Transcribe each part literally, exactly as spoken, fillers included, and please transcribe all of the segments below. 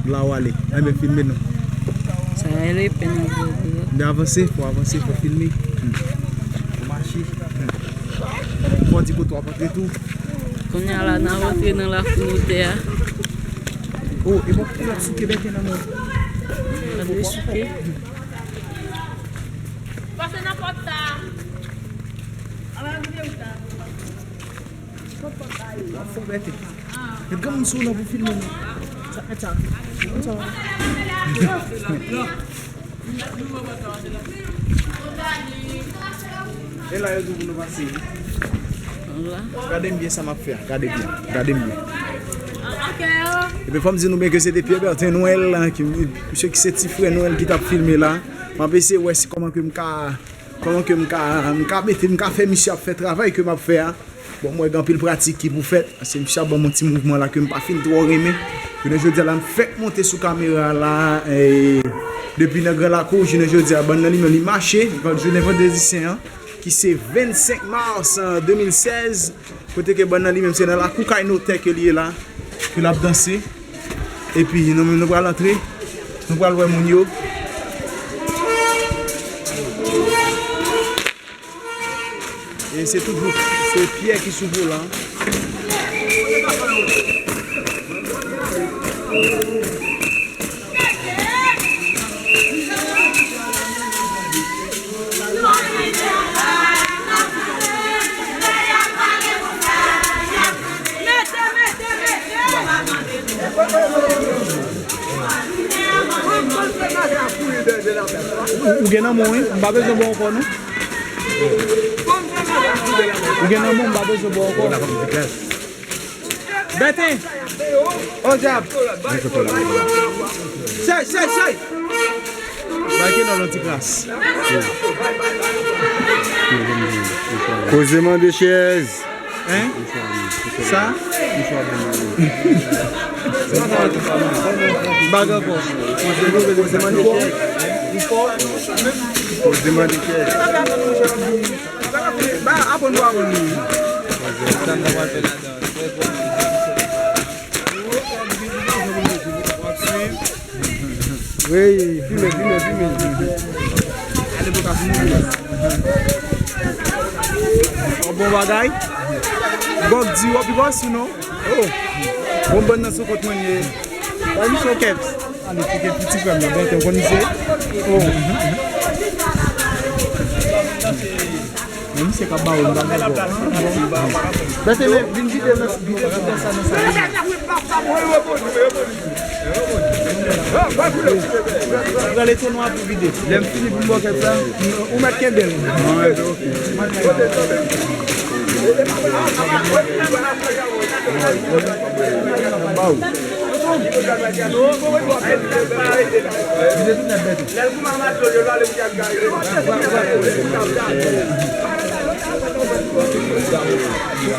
La w ale. Enben, filme nou. Sa rele pen nan vòlè. N avanse, fò avanse, fò filme. Fò di kote w ap antre tou. Kounye a la, n ap antre nan lakou notè a. Oh, e bon, kote l ap souke bèten nan men w? Gade souke. Pase nan pòt sa. Ala vide ou ta. Pòt pòt sa yo. Fò bèten. Met granmoun sou non pou filme nou. Sa, met sa. Met sa. E la yo di pou nou pase. Gade m byen sa m ap fè a. Gade byen. Gade m byen. Epi fò m di nou byen ke se te Pierre Bertin Noël la, ki, misye ki se ti frè Noël ki t ap filme la. M ap eseye wè si kòman ke m ka, kòman ke m ka, m ka mete, m ka fè misye ap fè travay ke m ap fè a. Bon, m wè gen anpil pratik ki pou fèt, paske misye ap ban m yon ti mouvman la ke m pa fin twò renmen. Jounen jodi a la, m fèk monte sou kamera la, e, depi nan Gran Lakou, jounen jodi a, bann nan li menm, li mache, jounen vandredi sen an, ki se vennsenk mas, e, de mil sèz, kote ke bann nan li menm, se nan lakou kay notè ke li ye la, ke l ap danse. Epi, nou menm, nou pral antre, nou pral wè moun yo. E se toujou, se Pyè ki sou volan. Ou, ou gen nan men w, wi. M pa bezwen ba w ankò, non. Ou gen nan men w, m pa bezwen ba w ankò. Bèten! O dyab! Chay, chay, chay! Bay Kenòl yon ti kras. Koze mande chèz. Hein? Sa? Bag ankò. Koze mande chèz. Koze mande chèz. Ba, aprann nou, aprann nou. Wi, filme, filme, filme. Yon bon bagay. Gòg di w ap bòs ou non? Oh. Bon, bann nan sou kont mwen ye. Bay misye yon kèps. Ale, ti kèps, ti frè m nan, bèten, w konn misye? Oh. Men misye k ap ba w, m pa gen gòl. Bèten, men, vin vide nan, vide sou sa nan sa. Pran letonwa pou vide. Lè m fini pou m bò kèt la. Ou mèt kenbe l.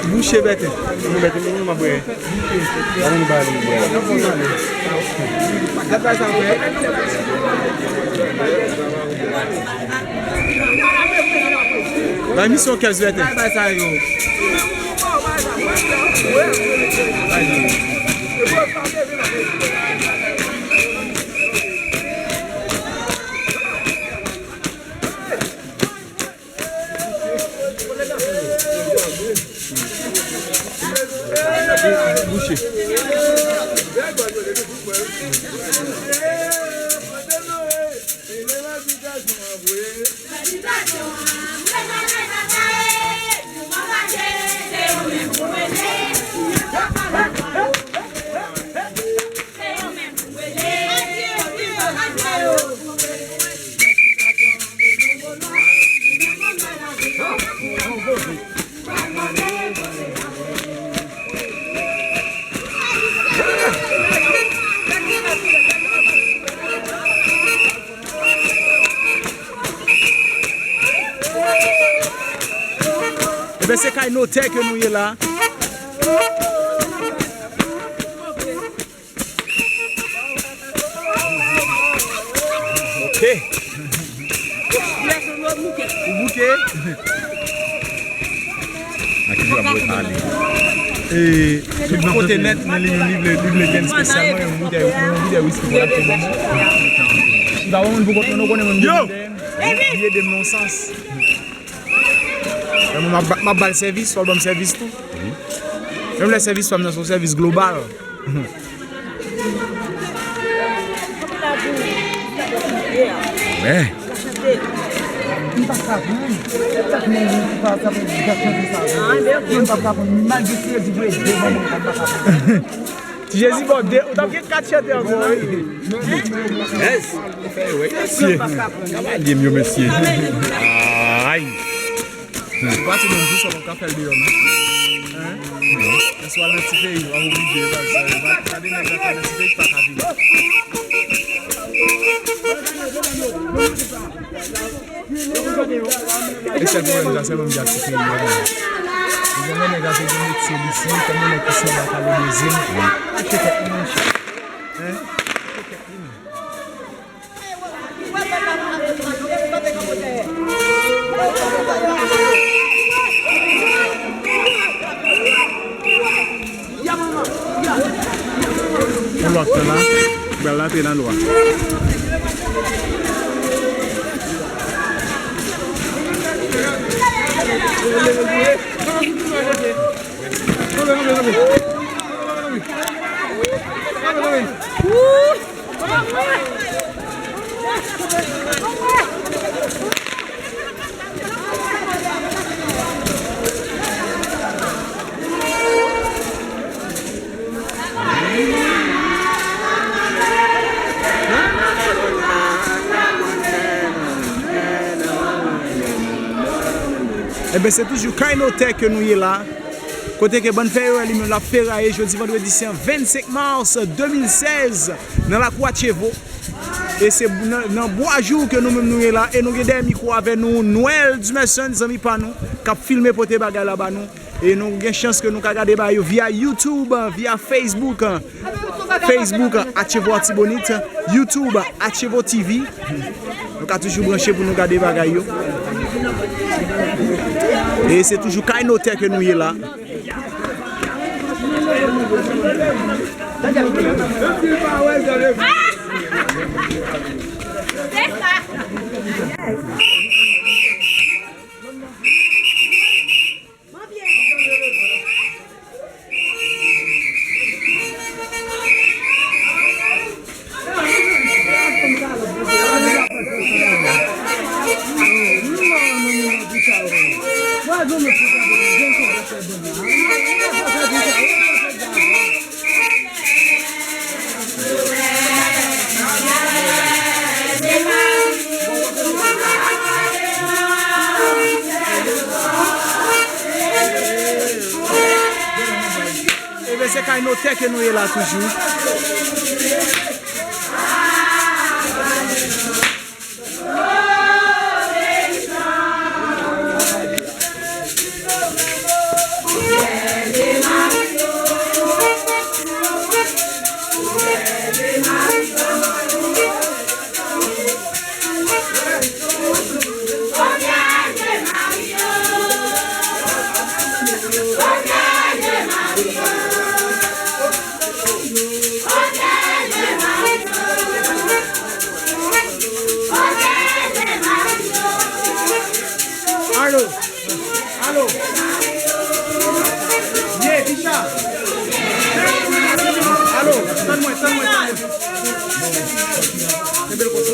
Bouche bèten. Bèten, nou, nou, nou, Bay misye yon kèps bèten. Bouche. Ebyen, se kay notè ke nou ye la. Ok. Ou bouke? A Li ap pale. E, tout kote nèt, men li menm li vle, li vle gen espesyalman yon boutèy, yon boutèy wiski pou l achte pou mwen. Li pa wè moun pou kont mwen, nou konnen moun gen boutèy. Li ede m nan sans. Men mwen, m ap ba, m ap ba l sèvis, fò l ban m sèvis tou. Menm lè sèvis pa m nan se yon sèvis global. Wè. M pa ka pran. Chak moun ki pa sa pou gad chante sa. M pa ka pran. Malgre si yo di vre, devan mwen, m pa ka pran. Ti Jezi, bon, de, ou t ap gen kat chante ankò, wi. Yes. Mesye. Kavalye m yo, mesye. Ay. Ou pa ti moun di sa, ou ka fè l deyò, non? Hein? Lè sou al nan ti peyi, w ap oblije, baz. Gade nèg la fè nan ti peyi ki pa ka vini. E sèl pwoblèm sa, sèlman m di ak ti peyi yo, men. Li gen nèg la te gen metye li si, kòm yon nèg ki sou baka le dezim. Achte tèt li, men, chè. Hein? Achte tèt li, men. Yon lòt tan la, bèl la te nan lwa. Ebyen, se toujou Kay Notè ke nou ye la. Kote ke Bann Fè Erè li menm l ap feraye jodi vandredi sen vennsenk mas de mil sèz nan lakou Atyevo. E se nan, nan Bwa Jou ke nou menm nou ye la. E nou gen dèyè mikwo avè nou Noël Dumerson, zanmi pa nou, k ap filme pote bagay la ba nou. E nou gen chans ke nou ka gade bagay yo via YouTube, via Facebook. Facebook, Atyevo Atibonit, YouTube, Atyevo T V. Nou ka toujou branche pou nou gade bagay yo. E se toujou Kay Notè ke nou ye la. Ebyen, se Kay Notè ke nou ye la toujou. Alo. Alo. Ye, Bicha. Alo, tann mwen, tann mwen, tann mwen. Kenbe l konsa.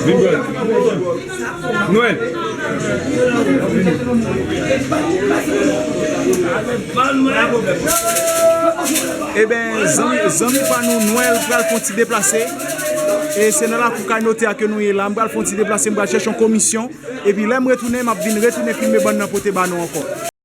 Vin pran. Nwèl. Eben, zanmi, zanmi pa nou, Nwèl pral fè yon ti deplase. E se nan lakou kay notè a ke nou ye la. M pral fè yon ti deplase, m pral chèche yon komisyon. Epi lè m retounen, m ap vin retounen filme bann nan pote ba nou ankò.